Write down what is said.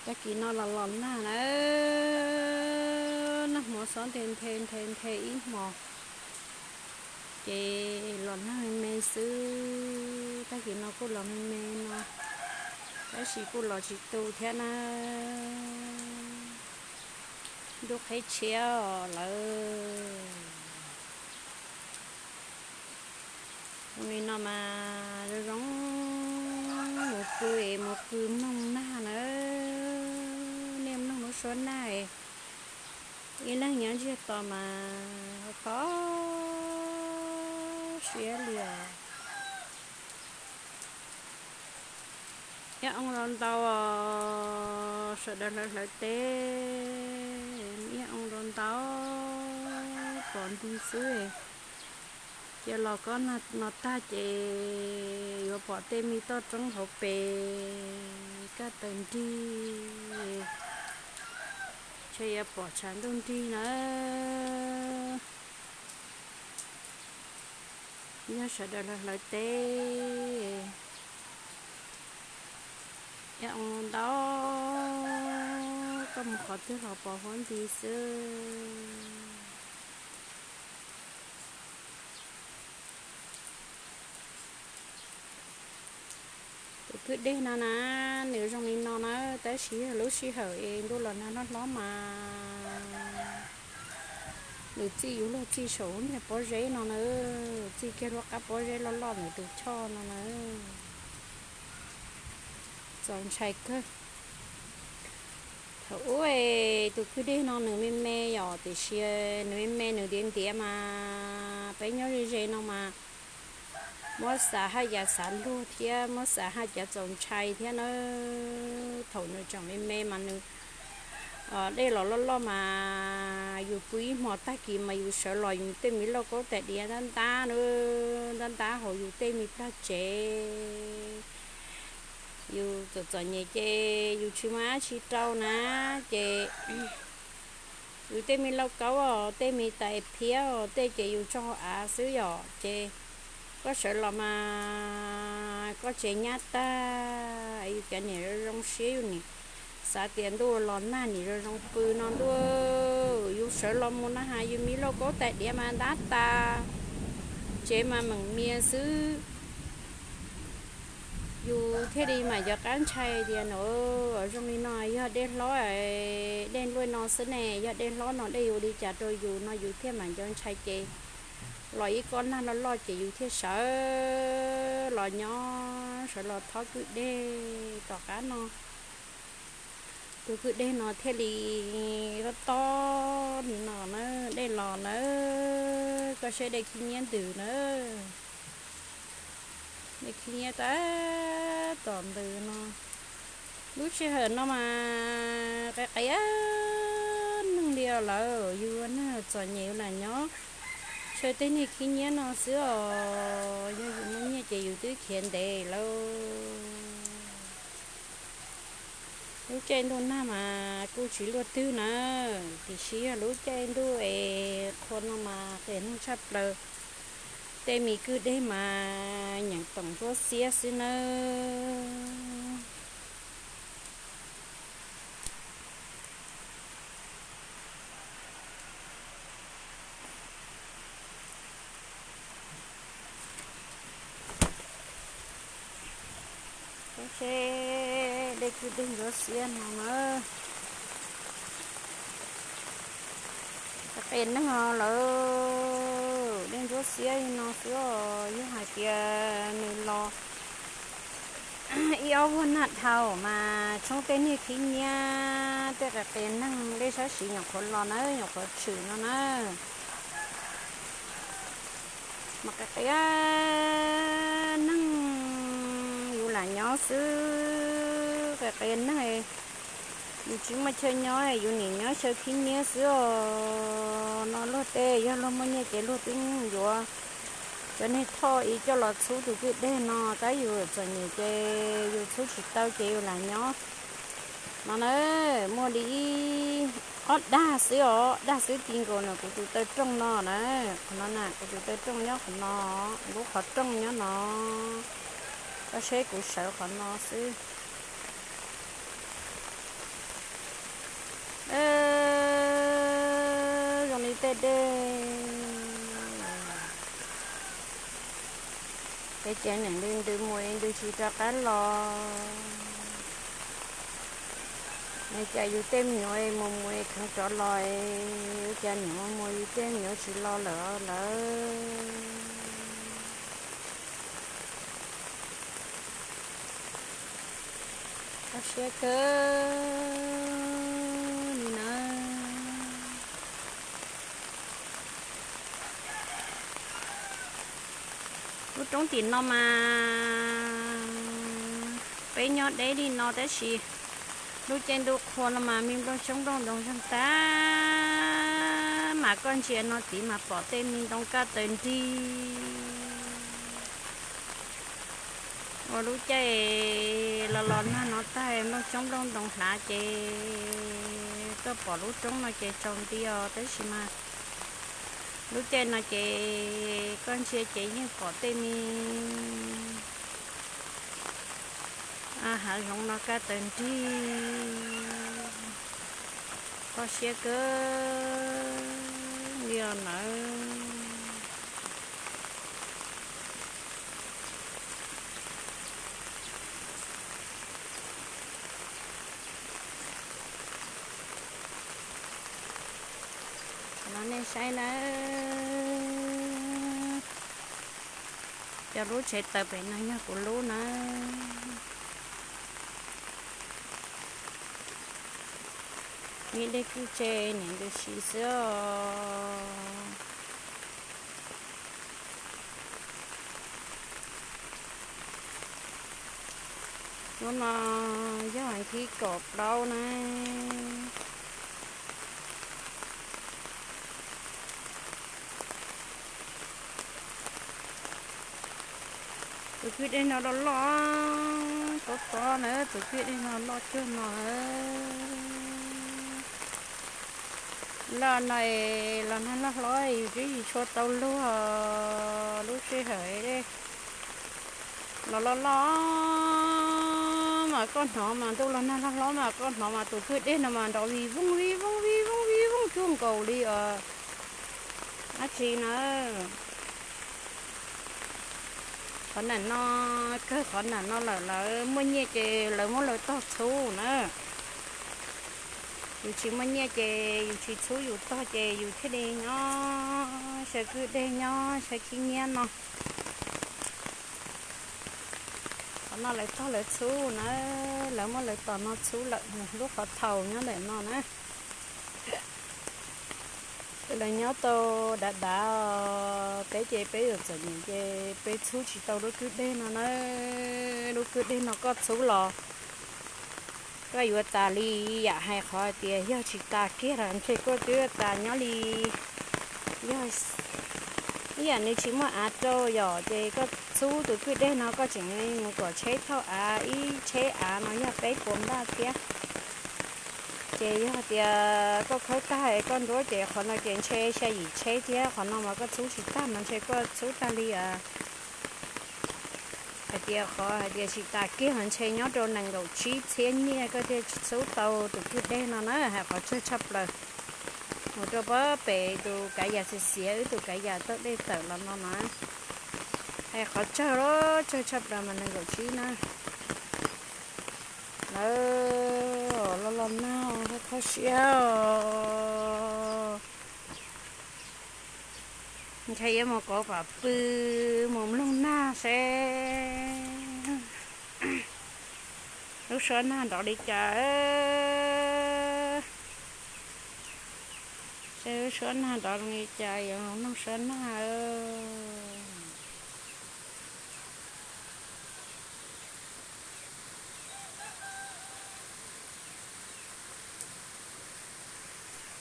Tag kis no los los nag na, nag hmo xob nthe nthe nthe nthe ib hmos, ces los nag me me xwb. Tag kis no kuj los me me no, tab sis kuj los tsis tu thiab na. Ntuj qheb tshiab lawm. Ua li no mas zoo zoo mus pw es mus pw mloog nag na. Nej mloog lub suab nag, ib leeg nyob ntsiag to mas kho siab li os. Ib oo rau ntau os, sawv daws hlawv hlawv teb, ib oo rau ntau, pom nrig xwb. Cia los kob no tag ces yuav pom tej me toj roob hauv pes kaj taws nrig, ntshe yuav pom tshav ntuj nrig na. Yog sawv daws hlawv hlawv teb, ib oo ntau, koj mus qhov twg los pom huab nti xwb. Tus kwj deg no na, nws zoo li no na, tab sis yog lub sij hawm es ntuj los nag hlob hlob mas nws txij yuav luag txij saum lub niag pob zeb no na, txij kiag lub qab pob zeb loj loj ntawm tus choj no na. Txaus ntshai kawg. Thaum ub tus kwj deg no nws me me yom, tiam sis nws me me nws ntiav ntiav mas peb nyob ze ze no mas muab xav haj yam xav luag thiab muab xav haj yam txaus ntshai thiab na. Thaum nws tseem me me mas nws dej los loj loj mas yus pw ib hmo tag kis mas yus sawv los yus tej me lauj kaub tais diav ntab ntab na, ntab ntab hauv yus tej me plag tsev. Yus txom txom nyem ces yus tsis muaj dab tsi rau na, ces yus tej me lauj kaub os, tej me tais phiab os, tej ces yus tso hauv av xwb yom, ces koj sawv los mas koj tsev nyab tag, yus cov niam zoo zoo siab yus nim xav tias ntuj los nag nim zoo zoo pw no ntuj, yus sawv los mus na has yus me lauj kaub tais diav mas ntab tas, tsev mas meem mias xwb. Yus thiaj li mam cov qab ntshai tias no, zoo li no yog dej hlob, dej npluaj no xwb ne, yog dej hlob no dej yuav ua li cas rau yus no yus thiaj mam nco ntshai ces los ib kob nag loj loj ces yus thiaj sawv los nyob sawv los thob kwj deg. Tom qab no tus kwj deg no thiaj li tob tob li no na, dej los na, koj saib dej khib nyiab ntws na. Dej khib nyiab tab tom ntws no. Lub sij hawm no mas qias qias neeg li lawm, yus neeg txom nyem yus lam nyob chaw tej niag khib nyiab no xwb os, yog yus muaj nyiaj ces yus twb khiav ntev lawm. Lub caij ntuj nag mas kuj tsis luaj twg na, tiam sis yog lub caij ntuj es qhua no mas qias neeg tshaj plaws. Tej me kwj deg mas nyeem toom ntsuab xiab xwb nawb. Koj saib dej kwj deg ntsuab xiab no na. Qias neeg lawm, dej ntsuab xiab li no xwb os. Yog hais tias nws los ib ob vuag nag dhau mas tshoob tej niag khib nyiab tej qias qias neeg dej sab siv nyuam qhuav los na, nyuam qhuav tshwm no na. Mas qias qias neeg yus lam nyob xwb, qias qias neeg yus tsis muaj chaw nyob yus nim nyob chaw khib nyiab xwb os. No luag tej yog luag muaj nyiaj ces luag twb yuav cov niag thoj ib coj los txhub tus kwj deg no, tab yus txom nyem ces yus txhub tsis tau ces yus lam nyob. No na, muaj li ib ob dag xwb os, dag xwb ti nkaus ntawm kuv tus taw rooj no na. Qhov no na, kuv tus taw rooj nyob qhov no, lub qhov rooj nyob no. Koj saib kuv sawv qhov no xwb. dej. Peb ces niam ntws ntws mus es ntws tsis rov qab los. Ua cas yus tej me nyuam mus mus es kheev rov los, ua cas niam mus mus yus tej me nyuam tsis los lawm lawm. Kho siab kawg li na. Lub roob tim no mas peb nyob deb li no tab sis lub caij ntuj qhua no mas me nplooj xyoob nplooj ntoos zeeg tag, mas koj ntsia no tid mas pom tej me ntoo kaj taws nrig. Ua lub caij los los nag no tag nplooj xyoob nplooj ntoos hlav ces koj pom lub roob no ces tsaus nti os, tab sis mas lub caij no ces koj ntsia ces yeej pom tej me hav zoov no kaj taws nrig. Kho siab kawg li os nawb. Los nej saib nawb, cov lub tsev taws pem no yog kuv lub nawb. Ib dej kwj tse niam ntws si xwb os. Hnub no yog vas thib kaum plaub na. Tus kwj deg no loj loj tob tob na, tus kwj dej no loj cuag no. Loj no es los nag loj hlob yus twb tsis tshua tau luag lub sij hawm. Los loj loj mas koj hnov mas ntuj los nag loj hlob mas koj hnov mas tus kwj dej no mas nrov vij vooj vij vooj vij vooj vij vooj cuag nkaus li os. Dab tsi na, qhov nam no, kawg qhov nam no lawm lawv muaj nyiaj ces lawv muab lawv tog txhub na. Yus tsis muaj nyiaj ces yus tsis txhub yus tog ces yus thiaj li nyob saw kwj deg nyob saw khib nyiab no. Qhov no lawv tog lawv txhub na, lawv muab lawv tom no txhub lawm, lub qhov thaum nyob ntawm no na. Lawv nyob tau dav dav, peb ces peb yuav txom nyem ces peb txhub tsis tau lub kwj deg no na. Lub kwj deg no koj txhub los koj yuav tas li yam hais qhov hais tias yog tsis tas kiag los ntshe koj twb tas nyob li. Yog ib yam nws tsis muaj av rau yom, ces koj txhub tus kwj deg no koj tseem mus kom tsheb thauj av, ib tsheb av no yog peb puas npaj thiab. Ces yog tias koj khawb tag koj nruab ces qhov no ces ntshe xya yim tsheb thiab, qhov no mas koj txhub tsis tag mas ntshe koj txhub tag li hais tias qhov hais tias tsis tas kiag mas ntshe nyob rau nees nkaum tsib txhiab nyiaj koj thiaj txhub tau tus kwj deg no na. Hais qhov tsawg tshaj plaws, mus rau pem tus kav yam xiav xiav wb tus kav yam taug dej tawm los no na. Hais qhov tsawg los tsawg tshaj plaws mas nees nkaum tsib na. Lawv los los nag kho siab os. Ntshai yuav mus kauv pam pw mus mloog nag seb lub suab nag nrov li cas. Seb lub suab nag nrov li cas yuav mus mloog suab nag.